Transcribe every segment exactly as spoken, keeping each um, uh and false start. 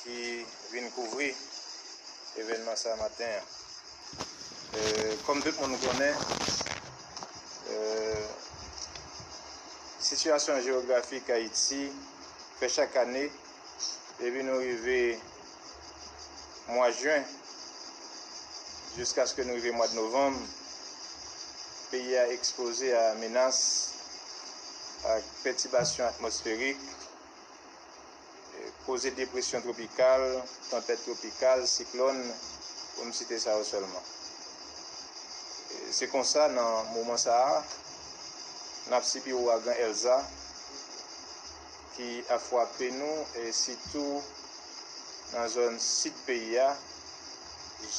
ki vin kouvri evènman sa maten an. E, kòm tout moun konnen, e, sitiyasyon jewografik Ayiti fè chak ane, depi nou rive mwa jen, jiskaske nou rive mwa novanm, peyi a ekspoze a menas ak pètibasyon atmosferik, e, koze depresyon twopikal, tanpèt twopikal, siklòn, pou m site sa yo sèlman. E, se konsa, nan moman sa a, n ap sibi ouragan Elsa ki ap frape nou, e sitou nan zòn sid peyi a,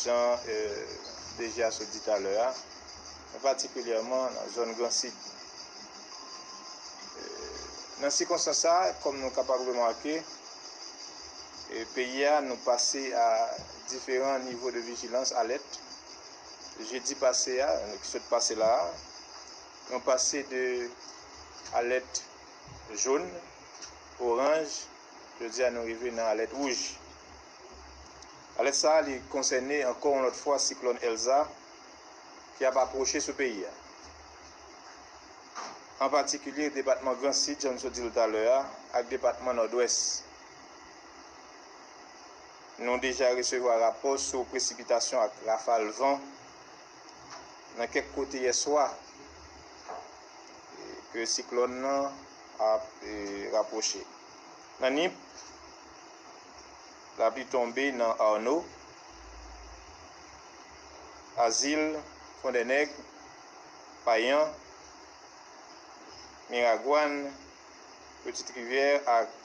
jan, e, D G a sot di talè a, men patikilyèman nan zòn Gran Sid. E, nan sikonstans sa a, kòm nou kapab remake, e, peyi a, nou pase a diferan nivo de vijilans, alèt. Jedi pase a, ki sot pase la a, nou pase de alèt jòn, oranj, jodi a nou rive nan alèt wouj. Alèt sa a, li konsène ankò yon lòt fwa siklòn Elsa ki ap apwoche sou peyi a. An patikilye, depatman Gran Sid, jan m sot di l talè a, ak depatman Nòdwès. Nou deja resevwa rapò sou presipitasyon ak rafal van nan kèk kote yèswa, e, ke siklòn nan ap, e, rapwoche. Nan Nip, lapli tonbe nan Arno, Azil, Fondènèg, Payan, Miragwàn, Petite Rivière ak,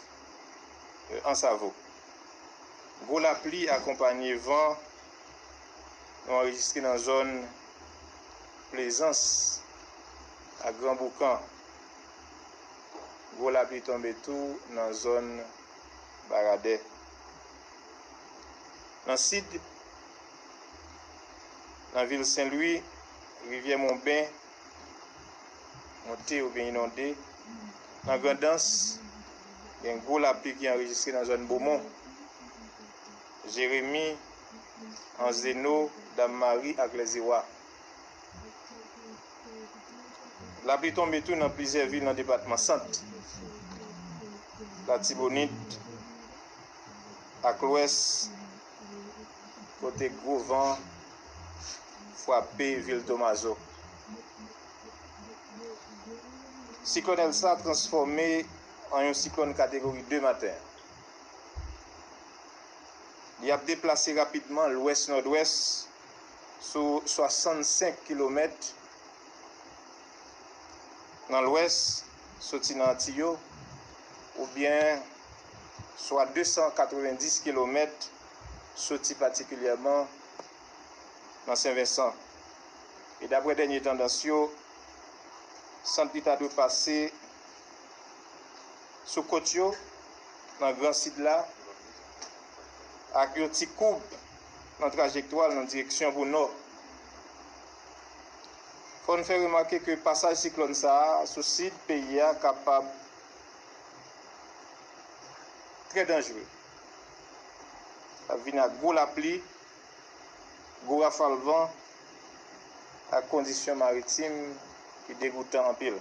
e, Ansavo. Gwo lapli akonpanye van nou anrejistre nan zòn Plezans ak Gran Boukan. Gwo lapli tonbe tou nan zòn Baradè. Nan Sid, nan vil Sen Lwi, rivyè Monben monte oubyen inonde. Nan Grandans, gen gwo lapli ki anrejistre nan zòn Bomon, Jeremi, Anzeno, Dam Mari ak Lèziwa. Lapli tonbe tou nan plizyè vil nan depatman Sant, Latibonit ak Lwès, kote gwo van frape vil Tomazo. Siklòn Elsa transfòme an yon siklòn kategori de maten an. Li ap deplase rapidman lwès-nòdwès sou swasannsenk kilomèt nan lwès, soti nan Antiyo, oubyen swa de san katrevenndis kilomèt, soti patikilyèman nan Sen Vensan. E daprè dènye tandans yo, sant li ta dwe pase sou kot yo, nan Gran Sid la, ak yon ti koub nan trajektwa l nan direksyon pou nò. Fò n fè remake ke pasaj siklòn sa a sou sid peyi a kapab trè danjere. L ap vin ak gwo lapli, gwo rafal van ak kondisyon maritim ki degoutan anpil.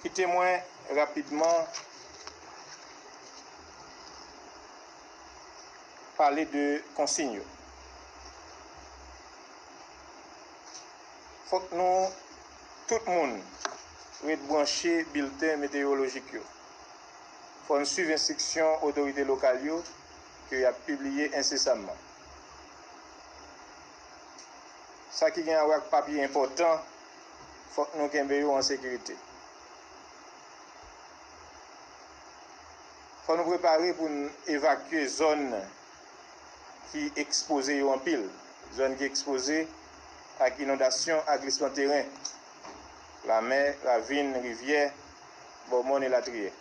Kite mwen rapidman pale de konsiy yo. Fòk nou, tout moun, ret branche bilten meteyowolojik yo. Fò n swiv enstriksyon otorite lokal yo ke y ap pibliye ensesamman. Sa ki gen a wè ak papye enpòtan, fòk nou kenbe yo an sekirite. Fò nou prepare pou n evakye zòn ki ekspoze yo anpil, zòn ki ekspoze ak inondasyon ak glisman teren, lamè, ravin, rivyè, bò mòn elatriye.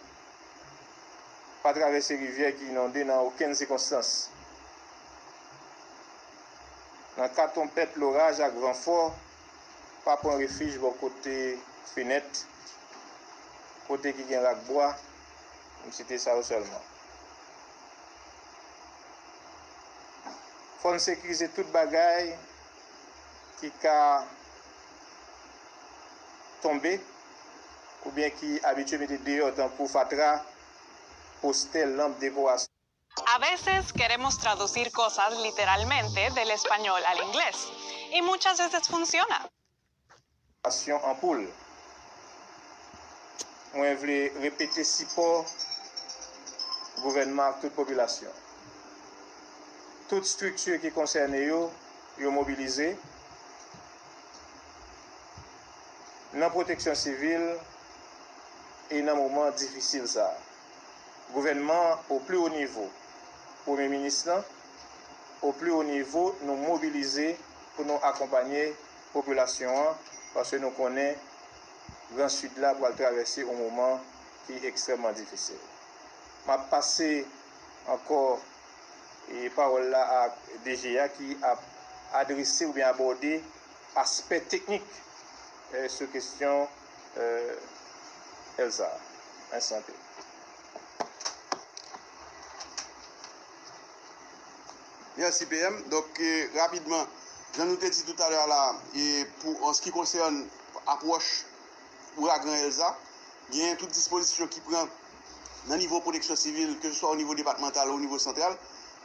Pa travèse rivyè ki inonde nan okenn sikonstans. Nan ka tonpèt, loraj ak van fò, pa pran refij bò kote fenèt, kote ki gen rak bwa, m site sa yo sèlman. Fò n sekirize tout bagay ki ka tonbe oubyen ki abitye mete deyò tankou fatra, postè, lanp, dekorasyon. A veces queremos traducir cosas literalmente del español al inglés, y muchas veces funciona. Asyon anpoul. Mwen vle repete sipò gouvènman ak tout popilasyon. Tout estrikti ki konsène yo, yo mobilize nan pwoteksyon sivil e nan moman difisil sa a. Gouvènman o pli wo nivo, Premye Minis lan, o pli wo nivo, nou mobilize pou nou akonpanye popilasyon an, paske nou konnen Gran Sid la pral travèse yon moman ki ekstrèmman difisil. M ap pase ankò e pawòl la a DG a ki ap adrese oubyen abòde aspè teknik eh, sou kesyon eh, Elsa. Ensante. Mèsi P M. Donk, eh, rapidman, jan nou te di toutalè a la, e pou an se ki konsène apwòch ouragan Elsa, genyen tout dispozisyon ki pran nan nivo pwoteksyon sivil, keseswa o nivo depatmantal ou o nivo santral.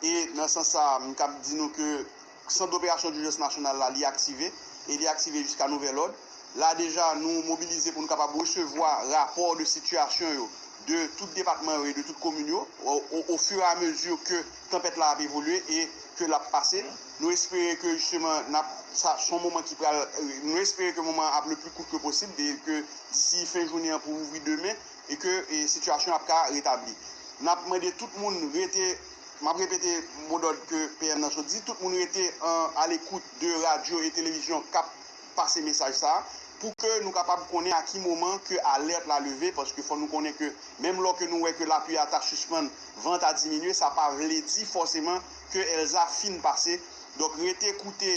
E nan sans sa a, m kab di nou ke Sant Doperasyon Dijans Nasyonal la, li aktive, e li aktive jiska nouvèl òd. La deja, nou mobilize pou nou kapab resevwa rapò de sitiyasyon yo de tout depatman yo e de tout komin yo, o, o, o fur e a mezi ke tanpèt la ap evolye e ke l ap pase. Nou espere ke jisteman n ap, sa se yon moman ki pral, nou espere ke moman an ap le pli kout ke posib e ke disi fen jounen an pou ouvri demen e ke e, sitiyasyon ap ka retabli. N ap mande tout moun rete, m ap repete modòd ke P M nan sot di, tout moun rete an, alekout de radyo e televizyon k ap pase mesaj sa a, pou ke nou kapab konnen a ki moman ke alèt la leve, paske fò nou konnen ke menm lò ke nou wè ke lapli a ta sispann, van an ta diminye, sa pa vle di fòseman ke Elsa fin pase. Donk, rete koute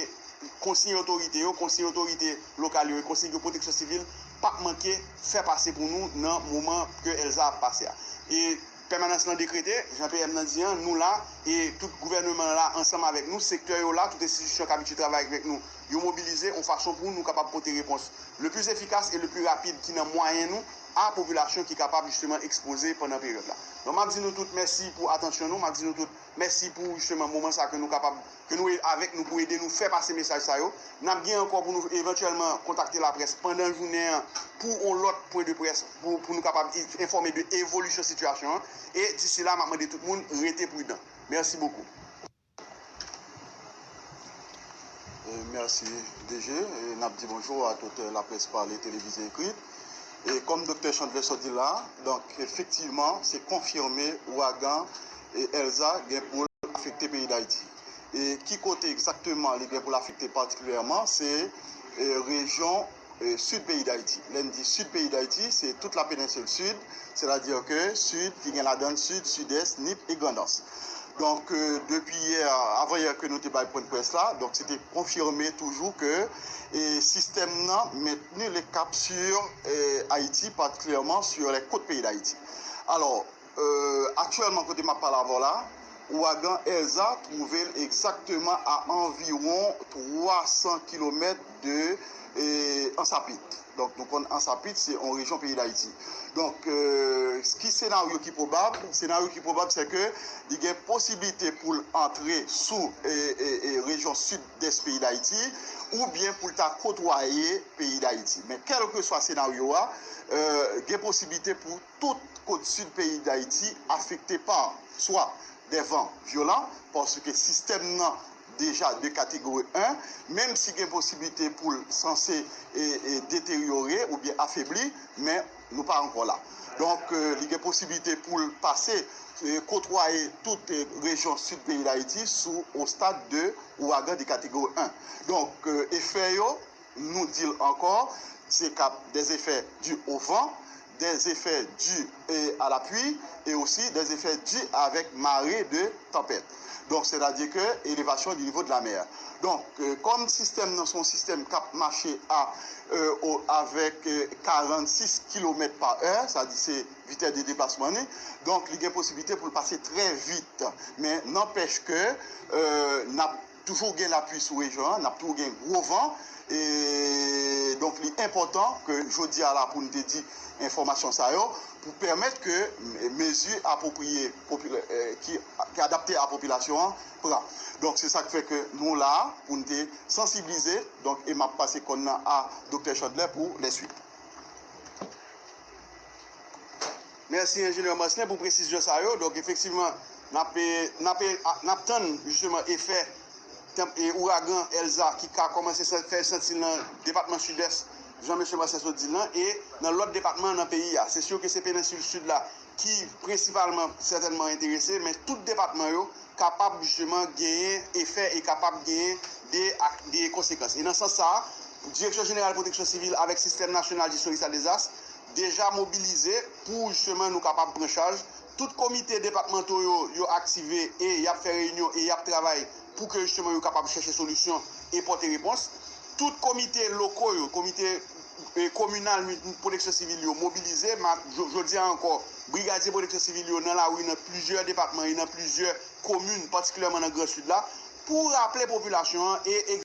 konsiy otorite yo, konsiy otorite lokal yo e konsiy de pwoteksyon sivil p ap manke fè pase pou nou nan moman ke Elsa ap pase a. E pèmanans lan dekrete, jan P M nan di an, nou la, e tout gouvènman an la ansanm avèk nou, sektè yo la, tout enstitisyon k abitye travay avèk nou, yo mobilize yon fason pou nou kapab pote repons le pli efikas e le pli rapid ki nan mwayen nou a popilasyon ki kapab jisteman ekspoze pandan peryòd la. Donk, m ap di nou tout mèsi pou atansyon nou, m ap di nou tout mèsi pou jisteman moman sa ke nou kapab, ke nou avèk nou pou ede nou fè pase mesaj sa yo. N ap gen ankò pou nou evantyèlman kontakte laprès pandan jounen an pou yon lòt pwen de près pou, pou nou kapab enfòme de evolisyon sitiyasyon an. E disi la, m ap mande tout moun rete pridan. Mèsi bokou. E mèsi D G. E n ap di bonjou a tout laprès pale, televize, ekri. E kòm Doktè Chandler sot di la, donk efektivman, se konfime ouragan e Elsa gen pou l afekte peyi Dayiti. E ki kote egzakteman li gen pou l afekte patikilyèman, se e, rejyon e, sid peyi Dayiti. Lè n di sid peyi Dayiti, se tout lapenensil sid, sètadi ke sid ki gen ladan l sid, sidès, nip e grandans. Donk, e, depi yè, avanyè ke nou te bay pwen de près la, donk se te konfime toujou ke e, sistèm nan maintenu le cap sur e, Ayiti, patikilyèman sur les côtes peyi Dayiti. Alò, e, aktyèlman, kote m ap pale avè w la, ouragan Elsa twouve l egzakteman a anviwon twa san kilomèt de e, Ansapit. Donk, nou konn Ansapit, se yon rejyon peyi Dayiti. Donk, e, ki senaryo ki pwobab? Senaryo ki pwobab, se ke li gen posiblite pou l antre sou e, e, e, rejyon sidès peyi Dayiti, oubyen pou l ta kotwaye peyi Dayiti. Men kèlkeswa senaryo a, e, gen posiblite pou tout kot sid peyi Dayiti afekte pa swa dè van vyolan, paske sistèm nan deja de kategori en, menm si gen posiblite pou l sanse e, e deteryore oubyen afebli, men nou pa ankò la. Donk, e, li gen posiblite pou l pase, e, kotwaye tout e, rejyon sid peyi Dayiti sou o stad de ouragan de kategori en. Donk, e, efè yo, nou di l ankò, se k ap des effets dus au vent, des effets dus e, à la pluie, e osi des effets dus avec marée de tempête. Donk, sètadi ke elevasyon du niveau de la mer. Donk, e, kòm sistèm nan se yon sistèm k ap mache a, e, o, avèk e, karannsis kilomèt pa è, sa di se vitès de deplasman li, donk li gen posiblite pou l pase trè vit. Men nanpèch ke e, n ap Toujou gen lapli sou rejyon an, n ap toujou gen gwo van. E donk, li enpòtan ke jodi a la pou n te di enfòmasyon sa yo, pou pèmèt ke mezi apwopriye, ki, ki adapte a popilasyon an pran. Donk, se sa k fè ke nou la a pou n te sansiblize. Donk, e m ap pase kòn nan a Doktè Chandler pou lèsuit. Mèsi, Enjenyè Marcelin, pou presizyon sa yo. Donk, efektivman, n ap, n ap, n ap tann, jisteman, efè tanp, e ouragan Elsa ki ka kòmanse fè santi l nan depatman Sidès, jan mesye Marcelin sot di l lan, e nan lòt depatman nan peyi a. Se si ke se penensil Sid la ki prensipalman, sètènman enterese, men tout depatman yo kapab jisteman genyen efè e kapab genyen de, de konsekans. E nan sans sa a, Direksyon Jeneral Pwoteksyon Sivil avèk Sistèm Nasyonal Jesyon Risk ak Dezas deja mobilize pou jisteman nou kapab pran chaj. Tout komite depatmanto yo, yo aktive e y ap fè reyinyon e y ap travay pou ke jisteman yo kapab chèche solisyon e pote repons. Tout komite loko yo, komite, e, kominal, pwoteksyon sivil yo mobilize. Jodi a ankò, brigadye pwoteksyon sivil yo nan lari nan plizyè depatman e nan plizyè komin, patikilyèman nan Gran Sid la, pou raple popilasyon an e